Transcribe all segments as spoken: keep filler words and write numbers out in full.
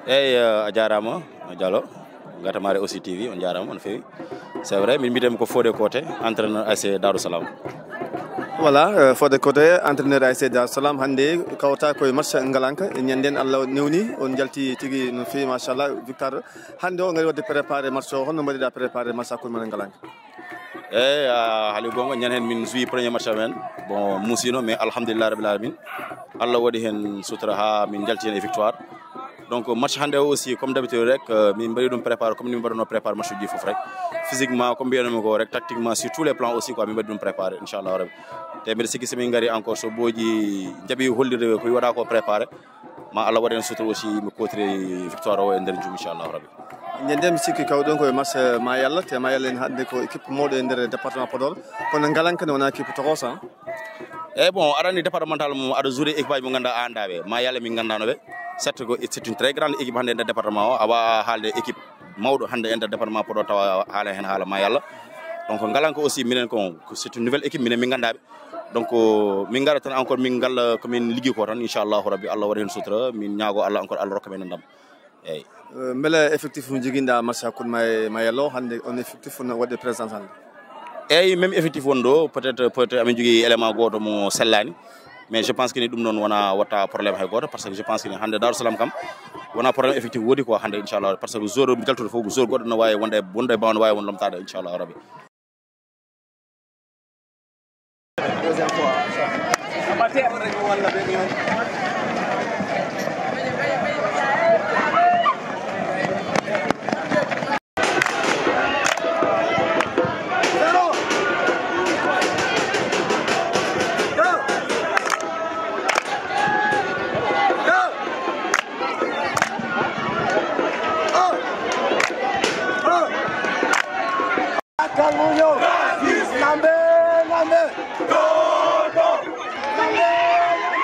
Eyyi, a jarama Diallo, Gatamare aussi T V, on jarama no fewi. C'est vrai, min mbiyetemi ko Fodé Koté, entraîneur A S C Darou Salam. Voilà, euh, Fodé Koté, entraîneur A S C Darou Salam, hannde kawta koye match Ngalanka, ñanden Allah newni, on jalti tigi no fewi, machallah, victoire. Hannde o ngari wadde préparé match o, honno mbaɗiɗa préparé match hakkunde mon e Ngalanka? Eyyi, a haali gonga, ñande hen min joué premier match amen. Bon, musino, mais alhamdulillah rabbil alamin. Allah waɗi hen sutura ha min jalti hen e victoire. Donc match hannde o aussi, comme d'habitude rek, euh, min mbaɗi ɗum préparé comme ni min mbaɗuno préparé match uji fof rek. Physiquement, comme mbiyanomi ko rek, tactiquement, sur tous les plans aussi quoi, min mbaɗi ɗum préparé, inchallah rabbi. Te mbiɗa sikki so min ngari encore, so booji jaaɓi hollirde ko waɗa ko préparé, ma Allah waɗ hen sutura aussi, mi kotiri victoire o e nder jum, inchallah rabbi. Ñande mi sikki kawɗon koye match Mayalla, te Mayalla en hannde ko équipe mawɗo e nder département Podor, kono Ngalanka ne wona équipe tokoso, hein? Eyyi, bon, aɗa andi départemental mo aɗa joué équipe aji mo ganduɗa a anda ɓe, Mayalla min gandano ɓe. Certes ko c'est une très grande équipe hannde e nder département o, a wawa haalde équipe mawɗo hannde e nder département Podor tawa haala hen haala Mayalla. Donc Ngalanka aussi minen ko, ko c'est une nouvelle équipe, minen min ganda ɓe. Donc min gara tan encore min galla ko min liggi ko tan, inchallahu rabbi, Allah waɗa hen sutura, min ñaago Allah encore Allah rokka men ndam. Eyyi. Euh, beele effectif mo joguinoɗa match hakkunde ma e Mayalla o, hannde on effectif no waɗi présence hannde? Eyyi, même effectif woni ɗo, peut-être, peut-être amin jogui élément goto mo sellani, mais je pense que ni ɗum noon wona watta problème hay goto, parce que je pense que ni hannde Darou Salam kam wona problème effectif woodi quoi hannde, inchallah, parce que joueur mi jaltude fof, joueur goɗɗo no wawi wonde, wonde e banc, no wawi won lomtade, inchallah rabbi. Kalmuño. Lambe, lambe. Lambe, lambe.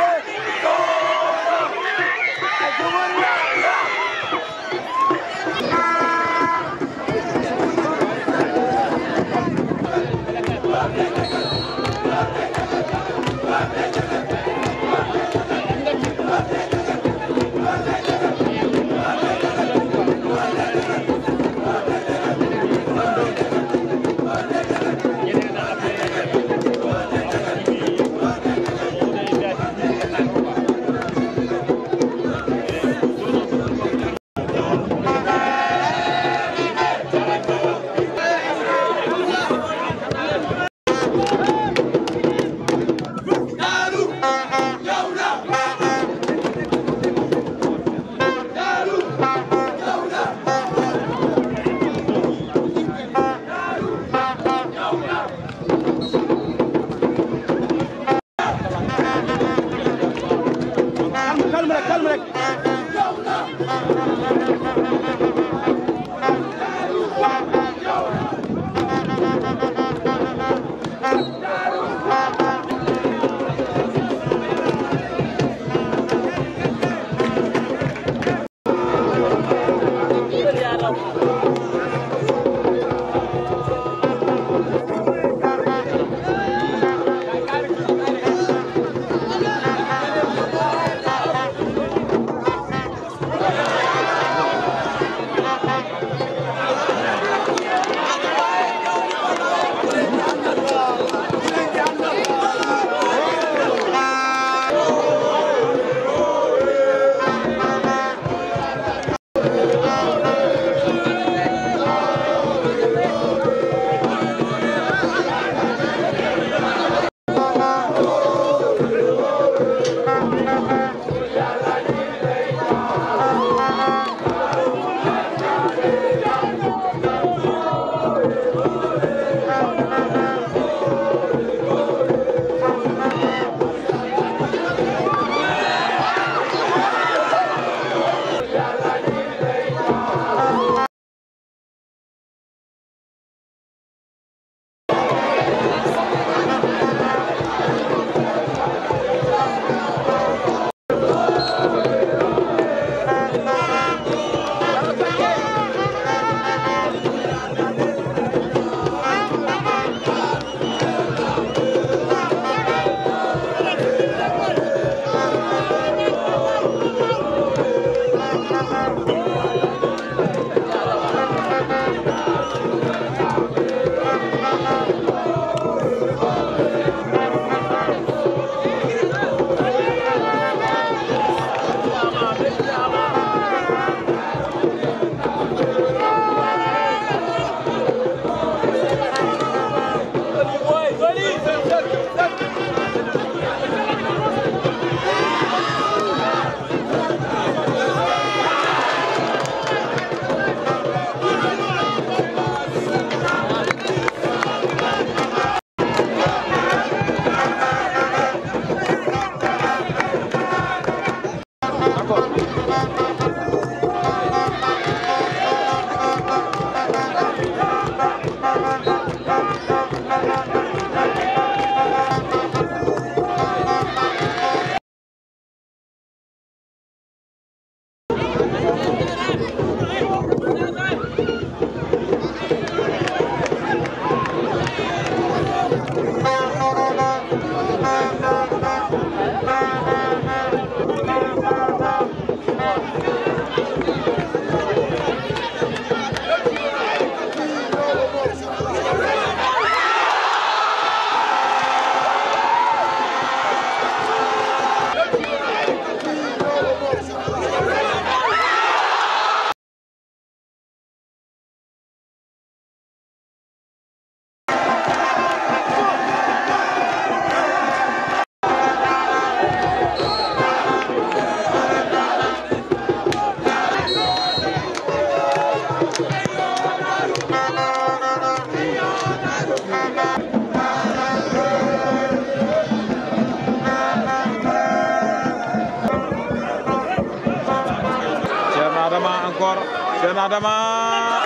Ceerno Adama encore. Ceerno Adama,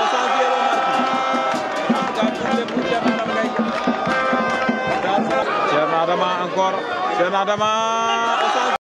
o sanki e ɗo marki. Ga bulle bulle Ceerno Adama encore. Ceerno Adama, o sanki.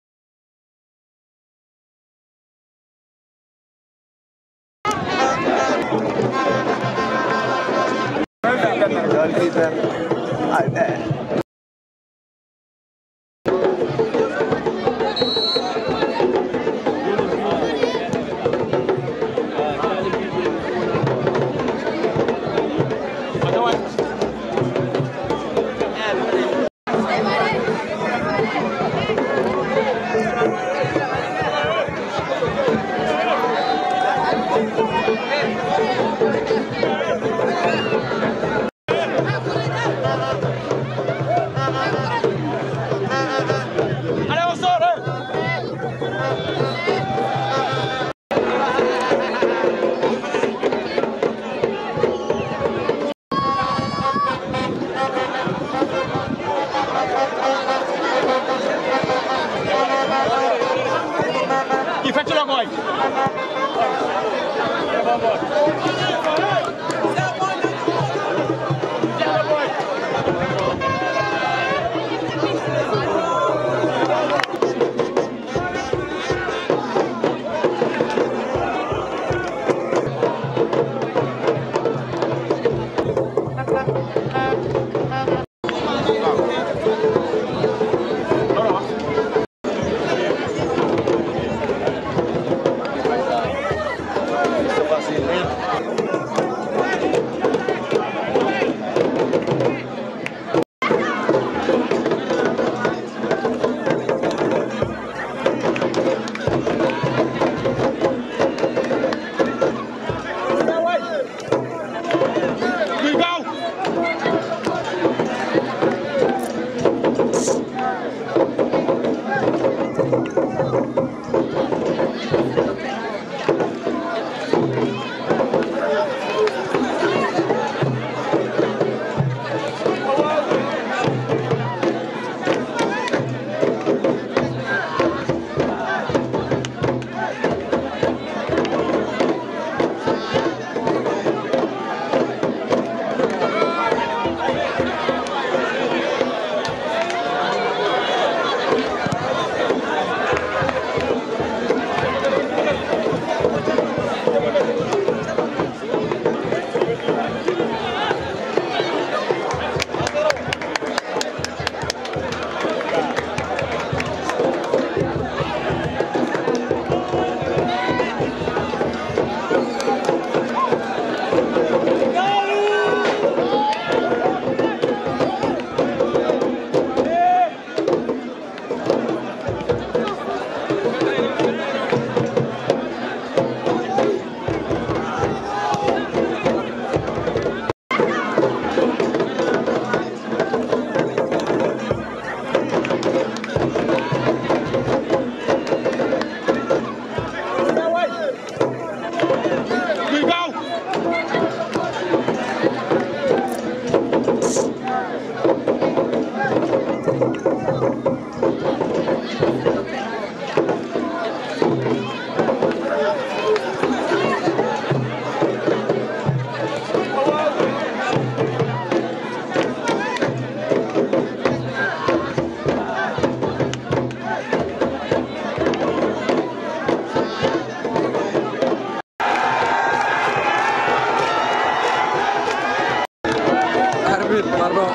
Pardon.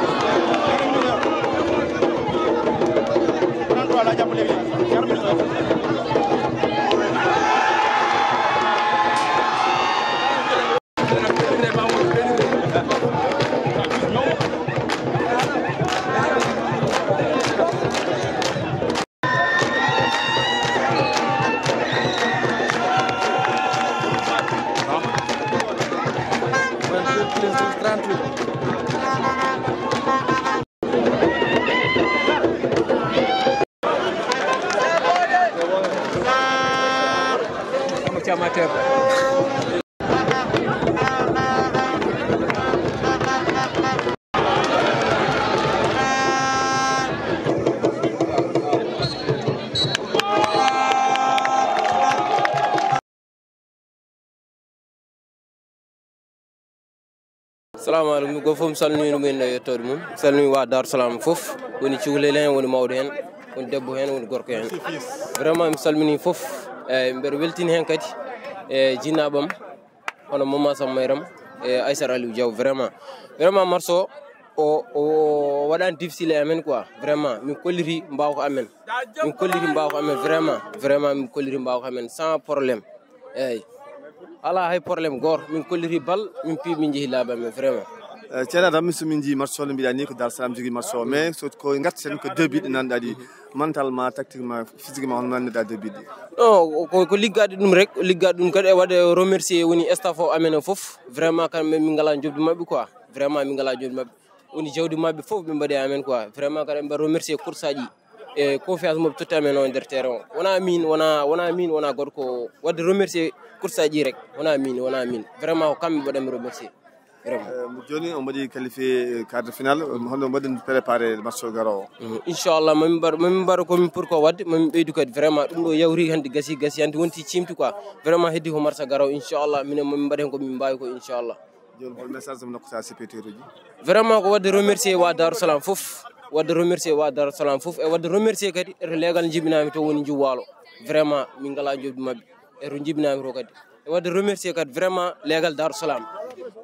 Salamu aleykum, go fof mi salmini ɗum en e yettoode mum. Mi salmini wa Dar Salam fof, woni cukalel heen, woni mawɗo heen, woni debbo heen, woni gorko heen. Vraiment mi salmini fof, eyyi mbeɗa weltini heen kadi e jinnaaɓam, hono Mama Sam Mayram e Aissata Aliou Diaw. Vraiment, vraiment match o, o o waɗani difficile e amen quoi. Vraiment min kolliti mbawka amen, min kolliti mbawka amen, vraiment, vraiment min kolliti mbawka amen sans problème. Eyyi, ala hay problème goto, min kolliti bal, min pi, min jeehi laabi amen vraiment. Eh, ceerno Adam, so min njii match o no mbiɗa ni ko Dar Salam jogii match o, mais so ko gatti tan ko deux buts nanɗa ɗi, mentalement, tactiquement, physiquement, hono nanɗa deux buts ɗi? Non, ko ko liggaade ɗum rek, liggaade ɗum kadi e waɗde remercier woni staff o amen o fof. Vraiment kamɓe min ngala jobdi maɓɓe quoi. Vraiment min ngala jobdi maɓɓe, woni jawdi maɓɓe fof ɓe mbaɗi amen quoi. Vraiment kadi ɓe remercier coursaji e confiance moɓe totti amen o nder terrain o. Wona min, wona wona min, wona goɗɗo, ko waɗde remercier coursaji rek. Wona min, wona min, vraiment ko kamɓe mbaɗanmi remercier. Vraiment. Eh, mo joni on mbaɗi qualifié quart de finale, honno mbaɗen préparé match o garowo? Mhm. Inchallah, mami mbaɗa, mami mbaɗa komin pour ko wadde, mami ɓeydu kadi. Vraiment ɗum ɗo yawri hannde, gasi gasi hannde wonti cimti quoi. Vraiment heddi ko marsa garowo inchallah, minen mami mbaɗa heen ko min mbawi ko inchallah. Joni hol message mo nokku sa supporter uji? Vraiment ko wadde remercier wa Darou Salam fof, wadde remercier wa Darou Salam fof, e wadde remercier kadi e to leegal jibinami to woni Jiwwalo. Vraiment min ngala jobdi maɓɓe e to jibinami to kadi. E wadde remercier kadi vraiment leegal Darou Salam.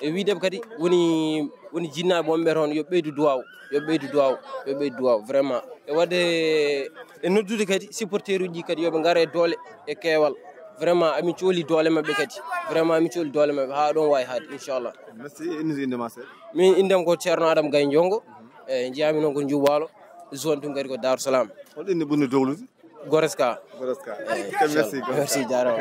E wiide kadi woni, woni jinnaaɓe wonɓe toon yo ɓeydu duwaw, yo ɓeydu duwaw, yo ɓeydu duwaw vraiment. E wadde e noddude kadi supporter uji kadi yo ɓe ngar e doole e keewal. Vraiment amin cohli doole maɓɓe kadi. Vraiment amin cohli doole maɓɓe ha ɗon wawi haade inchallah. Merci. Inde, inde ma seeɗa. Min indam ko Ceerno Adam Gay Jongo. E jiyami noon ko Juwwalo, zone tun kadi ko Darou Salam. Hol inde ɓurni dowlude? Goreska. Goreska. Merci. Merci, jarama.